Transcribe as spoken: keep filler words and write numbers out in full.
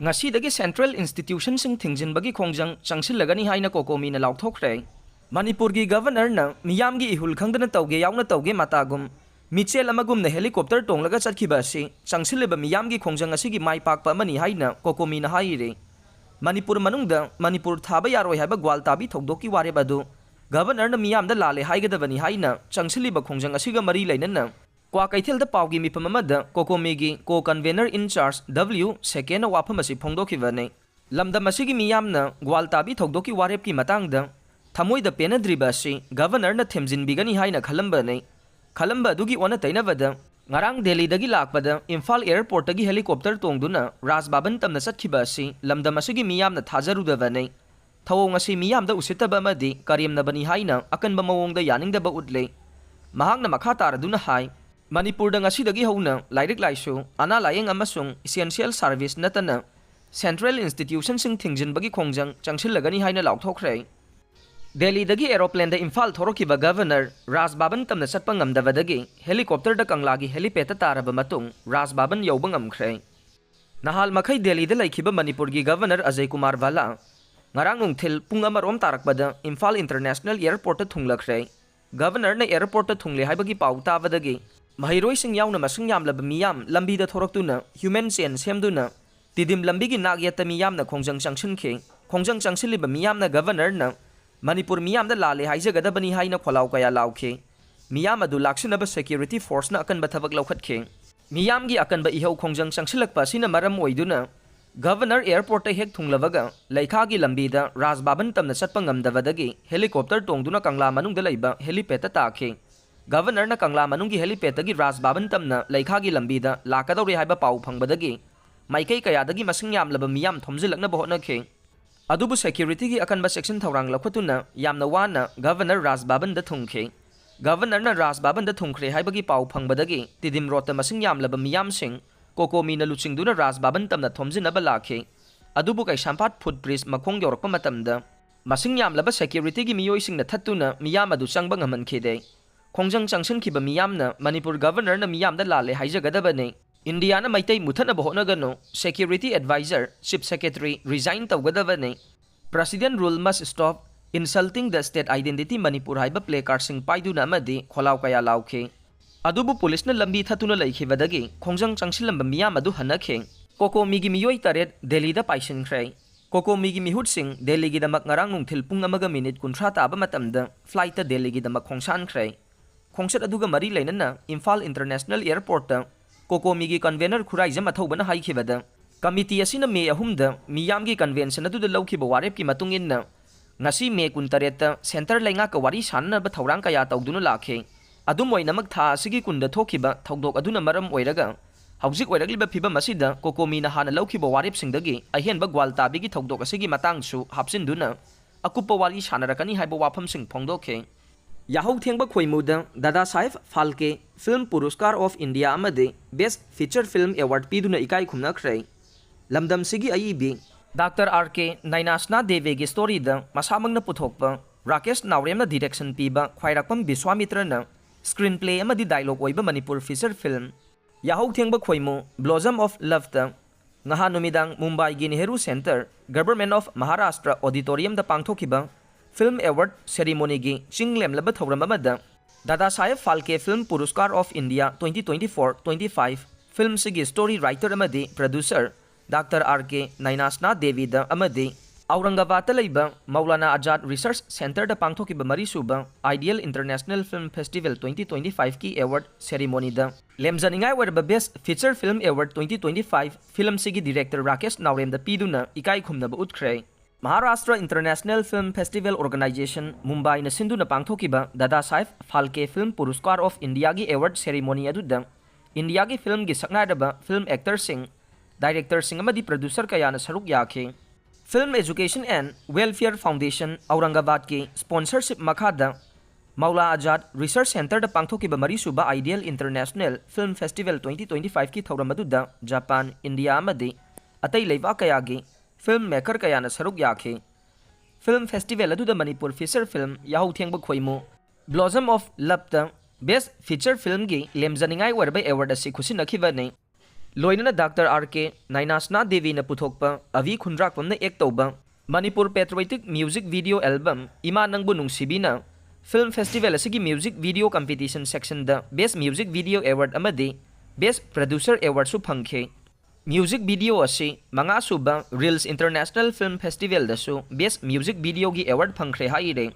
ꯉꯁꯤꯗꯒꯤ central institutionꯁꯤꯡ ꯊꯤꯡꯖꯤꯟꯕꯒꯤ ꯈꯣꯡꯖꯪ ꯆꯪꯁꯤꯜꯂꯒꯅꯤ ꯍꯥꯏꯅ ꯀꯣꯀꯣꯃꯤꯅ ꯂꯥꯎꯊꯣꯛꯈ꯭ꯔꯦ꯫ ꯃꯅꯤꯄꯨꯔꯒꯤ Governorꯅ ꯃꯤꯌꯥꯝꯒꯤ ꯏꯍꯨꯜ ꯈꯪꯗꯅ ꯇꯧꯒꯦ ꯌꯥꯎꯅ ꯇꯧꯒꯦ ꯃꯇꯥꯒꯨꯝ ꯃꯤꯆꯦꯜ ꯑꯃꯒꯨꯝꯅ helicopter ꯇꯣꯡꯂꯒ ꯆꯠꯈꯤꯕ ꯑꯁꯤ ꯆꯪꯁꯤꯜꯂꯤꯕ ꯃꯤꯌꯥꯝꯒꯤ ꯈꯣꯡꯖꯪ ꯑꯁꯤꯒꯤ ꯃꯥꯏ ꯄꯥꯛꯄ ꯑꯃꯅꯤ ꯍꯥꯏꯅ ꯀꯣꯀꯣꯃꯤꯅ ꯍꯥꯏꯔꯤ꯫ ꯃꯅꯤꯄꯨꯔ ꯃꯅꯨꯡꯗ ꯃꯅꯤꯄꯨꯔ ꯊꯥꯕ ꯌꯥꯔꯣꯏ ꯍꯥꯏꯕ ꯒ꯭ꯋꯥꯜ ꯇꯥꯕꯤ ꯊꯧꯗꯣꯛꯀꯤ ꯋꯥꯔꯦꯞ ꯑꯗꯨ Governorꯅ ꯃꯤꯌꯥꯝꯗ ꯂꯥꯜꯂꯦ ꯍꯥꯏꯒꯗꯕꯅꯤ ꯍꯥꯏꯅ ꯆꯪꯁꯤꯜꯂꯤꯕ ꯈꯣꯡꯖꯪ ꯑꯁꯤꯒ ꯃꯔꯤ ꯂꯩꯅꯅ ꯀ꯭ꯋꯥꯀꯩꯊꯦꯜꯗ ꯄꯥꯎꯒꯤ ꯃꯤꯐꯝ ꯑꯃꯗ ꯀꯣꯀꯣꯃꯤꯒꯤ co-convener in charge W ꯁꯦꯀꯦꯟꯅ ꯋꯥꯐꯝ ꯑꯁꯤ ꯐꯣꯡꯗꯣꯛꯈꯤꯕꯅꯤ꯫ ꯂꯝꯗꯝ ꯑꯁꯤꯒꯤ ꯃꯤꯌꯥꯝꯅ ꯒ꯭ꯋꯥꯜ ꯇꯥꯕꯤ ꯊꯧꯗꯣꯛꯀꯤ ꯋꯥꯔꯦꯞꯀꯤ ꯃꯇꯥꯡꯗ ꯊꯃꯣꯏꯗ ꯄꯦꯟꯅꯗ꯭ꯔꯤꯕ ꯑꯁꯤ Governorꯅ ꯊꯦꯝꯖꯤꯟꯕꯤꯒꯅꯤ ꯍꯥꯏꯅ ꯈꯜꯂꯝꯕꯅꯤ꯫ ꯈꯜꯂꯝꯕ ꯑꯗꯨꯒꯤ ꯑꯣꯟꯅ ꯇꯩꯅꯕꯗ ꯉꯔꯥꯡ ꯗꯦꯜꯂꯤꯗꯒꯤ ꯂꯥꯛꯄꯗ ꯏꯝꯐꯥꯜ airportꯇꯒꯤ helicopter ꯇꯣꯡꯗꯨꯅ ꯔꯥꯖ ꯚꯕꯟ ꯇꯝꯅ ꯆꯠꯈꯤꯕ ꯑꯁꯤ ꯂꯝꯗꯝ ꯑꯁꯤꯒꯤ ꯃꯤꯌꯥꯝꯅ ꯊꯥꯖꯔꯨꯗꯕꯅꯤ꯫ ꯊꯧꯑꯣꯡ ꯑꯁꯤ ꯃꯤꯌꯥꯝꯗ ꯎꯁꯤꯠꯇꯕ ꯑꯃꯗꯤ ꯀꯔꯦꯝꯅꯕꯅꯤ ꯍꯥꯏꯅ ꯑꯀꯟꯕ ꯃꯑꯣꯡꯗ ꯌꯥꯅꯤꯡꯗꯕ ꯎꯠꯂꯤ꯫ ꯃꯍꯥꯛꯅ ꯃꯈꯥ ꯇꯥꯔꯗꯨꯅ ꯍꯥꯏ, ꯃꯅꯤꯄꯨꯔꯗ ꯉꯁꯤꯗꯒꯤ ꯍꯧꯅ ꯂꯥꯏꯔꯤꯛ ꯂꯥꯏꯁꯨ, ꯑꯅꯥ ꯂꯥꯌꯦꯡ ꯑꯃꯁꯨꯡ essential service ꯅꯠꯇꯅ central institutionꯁꯤꯡ ꯊꯤꯡꯖꯤꯟꯕꯒꯤ ꯈꯣꯡꯖꯪ ꯆꯪꯁꯤꯜꯂꯒꯅꯤ ꯍꯥꯏꯅ ꯂꯥꯎꯊꯣꯛꯈ꯭ꯔꯦ꯫ ꯗꯦꯜꯂꯤꯗꯒꯤ aeroplaneꯗ ꯏꯝꯐꯥꯜ ꯊꯣꯔꯛꯈꯤꯕ Governor ꯔꯥꯖ ꯚꯕꯟ ꯇꯝꯅ ꯆꯠꯄ ꯉꯝꯗꯕꯗꯒꯤ helicopterꯗ ꯀꯪꯂꯥꯒꯤ helipadꯇ ꯇꯥꯔꯕ ꯃꯇꯨꯡ ꯔꯥꯖ ꯚꯕꯟ ꯌꯧꯕ ꯉꯝꯈ꯭ꯔꯦ꯫ ꯅꯍꯥꯜ ꯃꯈꯩ ꯗꯦꯜꯂꯤꯗ ꯂꯩꯈꯤꯕ ꯃꯅꯤꯄꯨꯔꯒꯤ Governor ꯑꯖꯌ ꯀꯨꯃꯥꯔ ꯚꯜꯂꯥ ꯉꯔꯥꯡ ꯅꯨꯡꯊꯤꯜ ꯄꯨꯡ ꯑꯃꯔꯣꯝ ꯇꯥꯔꯛꯄꯗ ꯏꯝꯐꯥꯜ International Airportꯇ ꯊꯨꯡꯂꯈ꯭ꯔꯦ꯫ Governorꯅ airportꯇ ꯊꯨꯡꯂꯦ ꯍꯥꯏꯕꯒꯤ ꯄꯥꯎ ꯇꯥꯕꯗꯒꯤ ꯃꯍꯩꯔꯣꯏꯁꯤꯡ ꯌꯥꯎꯅ ꯃꯁꯤꯡ ꯌꯥꯝꯂꯕ ꯃꯤꯌꯥꯝ ꯂꯝꯕꯤꯗ ꯊꯣꯔꯛꯇꯨꯅ human chain ꯁꯦꯝꯗꯨꯅ ꯇꯤꯗꯤꯝ ꯂꯝꯕꯤꯒꯤ ꯅꯥꯛꯌꯦꯠꯇ ꯃꯤꯌꯥꯝꯅ ꯈꯣꯡꯖꯪ ꯆꯪꯁꯤꯟꯈꯤ꯫ ꯈꯣꯡꯖꯪ ꯆꯪꯁꯤꯜꯂꯤꯕ ꯃꯤꯌꯥꯝꯅ Governorꯅ ꯃꯅꯤꯄꯨꯔ ꯃꯤꯌꯥꯝꯗ ꯂꯥꯜꯂꯦ ꯍꯥꯏꯖꯒꯗꯕꯅꯤ ꯍꯥꯏꯅ ꯈꯣꯜꯂꯥꯎ ꯀꯌꯥ ꯂꯥꯎꯈꯤ꯫ ꯃꯤꯌꯥꯝ ꯑꯗꯨ ꯂꯥꯛꯁꯤꯟꯅꯕ security forceꯅ ꯑꯀꯟꯕ ꯊꯕꯛ ꯂꯧꯈꯠꯈꯤ꯫ ꯃꯤꯌꯥꯝꯒꯤ ꯑꯀꯟꯕ ꯏꯍꯧ ꯈꯣꯡꯖꯪ ꯆꯪꯁꯤꯜꯂꯛꯄ ꯑꯁꯤꯅ ꯃꯔꯝ ꯑꯣꯏꯗꯨꯅ Governor airportꯇ ꯍꯦꯛ ꯊꯨꯡꯂꯕꯒ ꯂꯩꯈꯥꯒꯤ ꯂꯝꯕꯤꯗ ꯔꯥꯖ ꯚꯕꯟ ꯇꯝꯅ ꯆꯠꯄ ꯉꯝꯗꯕꯗꯒꯤ helicopter ꯇꯣꯡꯗꯨꯅ ꯀꯪꯂꯥ ꯃꯅꯨꯡꯗ ꯂꯩꯕ helipadꯇ ꯇꯥꯈꯤ꯫ Governorꯅ ꯀꯪꯂꯥ ꯃꯅꯨꯡꯒꯤ helipadꯇꯒꯤ ꯔꯥꯖ ꯚꯕꯟ ꯇꯝꯅ ꯂꯩꯈꯥꯒꯤ ꯂꯝꯕꯤꯗ ꯂꯥꯛꯀꯗꯧꯔꯦ ꯍꯥꯏꯕ ꯄꯥꯎ ꯐꯪꯕꯗꯒꯤ ꯃꯥꯏꯀꯩ ꯀꯌꯥꯗꯒꯤ ꯃꯁꯤꯡ ꯌꯥꯝꯂꯕ ꯃꯤꯌꯥꯝ ꯊꯣꯝꯖꯤꯜꯂꯛꯅꯕ ꯍꯣꯠꯅꯈꯤ꯫ ꯑꯗꯨꯕꯨ securityꯒꯤ ꯑꯀꯟꯕ ꯆꯦꯛꯁꯤꯟ ꯊꯧꯔꯥꯡ ꯂꯧꯈꯠꯇꯨꯅ ꯌꯥꯝꯅ ꯋꯥꯅ Governor ꯔꯥꯖ ꯚꯕꯟꯗ ꯊꯨꯡꯈꯤ꯫ Governorꯅ ꯔꯥꯖ ꯚꯕꯟꯗ ꯊꯨꯡꯈ꯭ꯔꯦ ꯍꯥꯏꯕꯒꯤ ꯄꯥꯎ ꯐꯪꯕꯗꯒꯤ ꯇꯤꯗꯤꯝ roadꯇ ꯃꯁꯤꯡ ꯌꯥꯝꯂꯕ ꯃꯤꯌꯥꯝꯁꯤꯡ ꯀꯣꯀꯣꯃꯤꯅ ꯂꯨꯆꯤꯡꯗꯨꯅ ꯔꯥꯖ ꯚꯕꯟ ꯇꯝꯅ ꯊꯣꯝꯖꯤꯟꯅꯕ ꯂꯥꯛꯈꯤ꯫ ꯑꯗꯨꯕꯨ ꯀꯩꯁꯥꯝꯄꯥꯠ footbridge ꯃꯈꯣꯡ ꯌꯧꯔꯛꯄ ꯃꯇꯝꯗ ꯃꯁꯤꯡ ꯌꯥꯝꯂꯕ securityꯒꯤ ꯃꯤꯑꯣꯏꯁꯤꯡꯅ ꯊꯠꯇꯨꯅ ꯃꯤꯌꯥꯝ ꯑꯗꯨ ꯆꯪꯕ ꯉꯝꯍꯟꯈꯤꯗꯦ꯫ ꯈꯣꯡꯖꯪ ꯆꯪꯁꯤꯟꯈꯤꯕ ꯃꯤꯌꯥꯝꯅ ꯃꯅꯤꯄꯨꯔ Governorꯅ ꯃꯤꯌꯥꯝꯗ ꯂꯥꯜꯂꯦ ꯍꯥꯏꯖꯒꯗꯕꯅꯤ꯫ ꯏꯟꯗꯤꯌꯥꯅ Meitei ꯃꯨꯊꯠꯅꯕ ꯍꯣꯠꯅꯒꯅꯨ, Security Advisor, Chief Secretary resign ꯇꯧꯒꯗꯕꯅꯤ, President rule must stop, Insulting the State Identity Manipur ꯍꯥꯏꯕ placardꯁꯤꯡ ꯄꯥꯏꯗꯨꯅ ꯑꯃꯗꯤ ꯈꯣꯜꯂꯥꯎ ꯀꯌꯥ ꯂꯥꯎꯈꯤ꯫ ꯑꯗꯨꯕꯨ ꯄꯨꯂꯤꯁꯅ ꯂꯝꯕꯤ ꯊꯠꯇꯨꯅ ꯂꯩꯈꯤꯕꯗꯒꯤ ꯈꯣꯡꯖꯪ ꯆꯪꯁꯤꯜꯂꯝꯕ ꯃꯤꯌꯥꯝ ꯑꯗꯨ ꯍꯟꯅꯈꯤ꯫ ꯀꯣꯀꯣꯃꯤꯒꯤ ꯃꯤꯑꯣꯏ ꯇꯔꯦꯠ ꯗꯦꯜꯂꯤꯗ ꯄꯥꯏꯁꯤꯟꯈ꯭ꯔꯦ꯫ ꯀꯣꯀꯣꯃꯤꯒꯤ ꯃꯤꯍꯨꯠꯁꯤꯡ ꯗꯦꯜꯂꯤꯒꯤꯗꯃꯛ ꯉꯔꯥꯡ ꯅꯨꯡꯊꯤꯜ ꯄꯨꯡ ꯑꯃꯒ ꯃꯤꯅꯤꯠ ꯀꯨꯟꯊ꯭ꯔꯥ ꯇꯥꯕ ꯃꯇꯝꯗ flightꯇ ꯗꯦꯜꯂꯤꯒꯤꯗꯃꯛ ꯈꯣꯡꯁꯥꯟꯈ꯭ꯔꯦ꯫ ꯈꯣꯡꯆꯠ ꯑꯗꯨꯒ ꯃꯔꯤ ꯂꯩꯅꯅ Imphal International Airportꯇ ꯀꯣꯀꯣꯃꯤꯒꯤ convener Khuraijam ꯑꯊꯧꯕꯅ ꯍꯥꯏꯈꯤꯕꯗ, committee ꯑꯁꯤꯅ ꯃꯦ ꯑꯍꯨꯝꯗ ꯃꯤꯌꯥꯝꯒꯤ convention ꯑꯗꯨꯗ ꯂꯧꯈꯤꯕ ꯋꯥꯔꯦꯞꯀꯤ ꯃꯇꯨꯡ ꯏꯟꯅ ꯉꯁꯤ ꯃꯦ ꯀꯨꯟꯇꯔꯦꯠꯇ centre ꯂꯩꯉꯥꯛꯀ ꯋꯥꯔꯤ ꯁꯥꯟꯅꯅꯕ ꯊꯧꯔꯥꯡ ꯀꯌꯥ ꯇꯧꯗꯨꯅ ꯂꯥꯛꯈꯤ꯫ ꯑꯗꯨꯝ ꯑꯣꯏꯅꯃꯛ, ꯊꯥ ꯑꯁꯤꯒꯤ ꯀꯨꯟꯗ ꯊꯣꯛꯈꯤꯕ ꯊꯧꯗꯣꯛ ꯑꯗꯨꯅ ꯃꯔꯝ ꯑꯣꯏꯔꯒ ꯍꯧꯖꯤꯛ ꯑꯣꯏꯔꯛꯂꯤꯕ ꯐꯤꯕꯝ ꯑꯁꯤꯗ ꯀꯣꯀꯣꯃꯤꯅ ꯍꯥꯟꯅ ꯂꯧꯈꯤꯕ ꯋꯥꯔꯦꯞꯁꯤꯡꯗꯒꯤ ꯑꯍꯦꯟꯕ ꯒ꯭ꯋꯥꯜ ꯇꯥꯕꯤꯒꯤ ꯊꯧꯗꯣꯛ ꯑꯁꯤꯒꯤ ꯃꯇꯥꯡꯁꯨ ꯍꯥꯞꯆꯤꯟꯗꯨꯅ ꯑꯀꯨꯞꯄ ꯋꯥꯔꯤ ꯁꯥꯟꯅꯔꯛꯀꯅꯤ ꯍꯥꯏꯕ ꯋꯥꯐꯝꯁꯤꯡ ꯐꯣꯡꯗꯣꯛꯈꯤ꯫ ꯌꯥꯍꯧ ꯊꯦꯡꯕ ꯈꯣꯏꯃꯨꯗ ꯗꯥꯗꯥ Saheb Phalke Film Puraskar of India ꯑꯃꯗꯤ Best Feature Film Award ꯄꯤꯗꯨꯅ ꯏꯀꯥꯏ ꯈꯨꯝꯅꯈ꯭ꯔꯦ꯫ ꯂꯝꯗꯝꯁꯤꯒꯤ ꯑꯏꯕꯤ ꯗꯥꯛꯇꯔ ꯑꯥꯔ ꯀꯦ ꯅꯥꯏꯅꯥꯁꯅꯥ ꯗꯦꯕꯤꯒꯤ storyꯗ ꯃꯁꯥꯃꯛꯅ ꯄꯨꯊꯣꯛꯄ ꯔꯥꯀꯦꯁ ꯅꯥꯎꯔꯦꯝꯅ direction ꯄꯤꯕ ꯈ꯭ꯋꯥꯏꯔꯥꯛꯄꯝ ꯕꯤꯁ꯭ꯋꯥꯃꯤꯇ꯭ꯔꯅ screenplay ꯑꯃꯗꯤ dialogue ꯑꯣꯏꯕ ꯃꯅꯤꯄꯨꯔ feature film ꯌꯥꯍꯧ ꯊꯦꯡꯕ ꯈꯣꯏꯃꯨ Blossom of Loveꯇ ꯉꯍꯥꯟ ꯅꯨꯃꯤꯗꯥꯡ ꯃꯨꯝꯕꯥꯏꯒꯤ Nehru Centre, Government of Maharashtra Auditoriumꯗ ꯄꯥꯡꯊꯣꯛꯈꯤꯕ Film Award ceremonyꯒꯤ ꯆꯤꯡ ꯂꯦꯝꯂꯕ ꯊꯧꯔꯝ ꯑꯃꯗ Dada Saheb Phalke Film Puraskar of India twenty twenty-four twenty-five filmꯁꯤꯒꯤ story writer ꯑꯃꯗꯤ producer ꯗꯥꯛꯇꯔ ꯑꯥꯔ ꯀꯦ ꯅꯥꯏꯅꯥꯁꯅꯥ ꯗꯦꯕꯤꯗ ꯑꯃꯗꯤ ꯑꯧꯔꯪꯒꯕꯥꯗꯇ ꯂꯩꯕ ꯃꯧꯂꯥꯅꯥ ꯑꯖꯥꯗ Research Centreꯗ ꯄꯥꯡꯊꯣꯛꯈꯤꯕ ꯃꯔꯤꯁꯨꯕ Ideal International Film Festival twenty twenty-fiveꯀꯤ award ceremonyꯗ ꯂꯦꯝꯖꯅꯤꯡꯉꯥꯏ ꯑꯣꯏꯔꯕ Best Feature Film Award twenty twenty-five filmꯁꯤꯒꯤ director Rakesh ꯅꯥꯎꯔꯦꯝꯗ ꯄꯤꯗꯨꯅ ꯏꯀꯥꯏ ꯈꯨꯝꯅꯕ ꯎꯠꯈ꯭ꯔꯦ꯫ Maharashtra International Film Festival Organisation, ꯃꯨꯝꯕꯥꯏꯅ ꯁꯤꯟꯗꯨꯅ ꯄꯥꯡꯊꯣꯛꯈꯤꯕ ꯗꯥꯗꯥ Saheb Phalke Film Puraskar of Indiaꯒꯤ award ceremony ꯑꯗꯨꯗ ꯏꯟꯗꯤꯌꯥꯒꯤ filmꯒꯤ ꯁꯛꯅꯥꯏꯔꯕ film actorꯁꯤꯡ, directorꯁꯤꯡ ꯑꯃꯗꯤ producer ꯀꯌꯥꯅ ꯁꯔꯨꯛ ꯌꯥꯈꯤ꯫ Film Education and Welfare Foundation, ꯑꯧꯔꯪꯒꯕꯥꯗꯀꯤ sponsorship ꯃꯈꯥꯗ ꯃꯧꯂꯥ ꯑꯖꯥꯗ Research Centreꯗ ꯄꯥꯡꯊꯣꯛꯈꯤꯕ ꯃꯔꯤꯁꯨꯕ Ideal International Film Festival twenty twenty-fiveꯀꯤ ꯊꯧꯔꯝ ꯑꯗꯨꯗ ꯖꯄꯥꯟ, ꯏꯟꯗꯤꯌꯥ ꯑꯃꯗꯤ ꯑꯇꯩ ꯂꯩꯕꯥꯛ ꯀꯌꯥꯒꯤ film maker ꯀꯌꯥꯅ ꯁꯔꯨꯛ ꯌꯥꯈꯤ꯫ Film festival ꯑꯗꯨꯗ ꯃꯅꯤꯄꯨꯔ feature film ꯌꯥꯍꯧ ꯊꯦꯡꯕ ꯈꯣꯏꯃꯨ Blossom of Loveꯇ Best Feature Filmꯒꯤ ꯂꯦꯝꯖꯅꯤꯡꯉꯥꯏ ꯑꯣꯏꯔꯕ award ꯑꯁꯤ ꯈꯨꯠꯁꯤꯟꯅꯈꯤꯕꯅꯤ꯫ ꯂꯣꯏꯅꯅ ꯗꯥꯛꯇꯔ ꯑꯥꯔ ꯀꯦ ꯅꯥꯏꯅꯥꯁꯅꯥ ꯗꯦꯕꯤꯅ ꯄꯨꯊꯣꯛꯄ ꯑꯚꯤ ꯈꯨꯟꯗ꯭ꯔꯥꯛꯄꯝꯅ ꯑꯦꯛ ꯇꯧꯕ Manipur patriotic music video album ꯏꯃꯥ ꯅꯪꯕꯨ ꯅꯨꯡꯁꯤꯕꯤꯅ film festival ꯑꯁꯤꯒꯤ music video competition sectionꯗ best music video award ꯑꯃꯗꯤ best producer awardꯁꯨ ꯐꯪꯈꯤ꯫ Music video ꯑꯁꯤ ꯃꯉꯥꯁꯨꯕ Reels International Film Festivalꯗꯁꯨ best music videoꯒꯤ award ꯐꯪꯈ꯭ꯔꯦ ꯍꯥꯏꯔꯦ꯫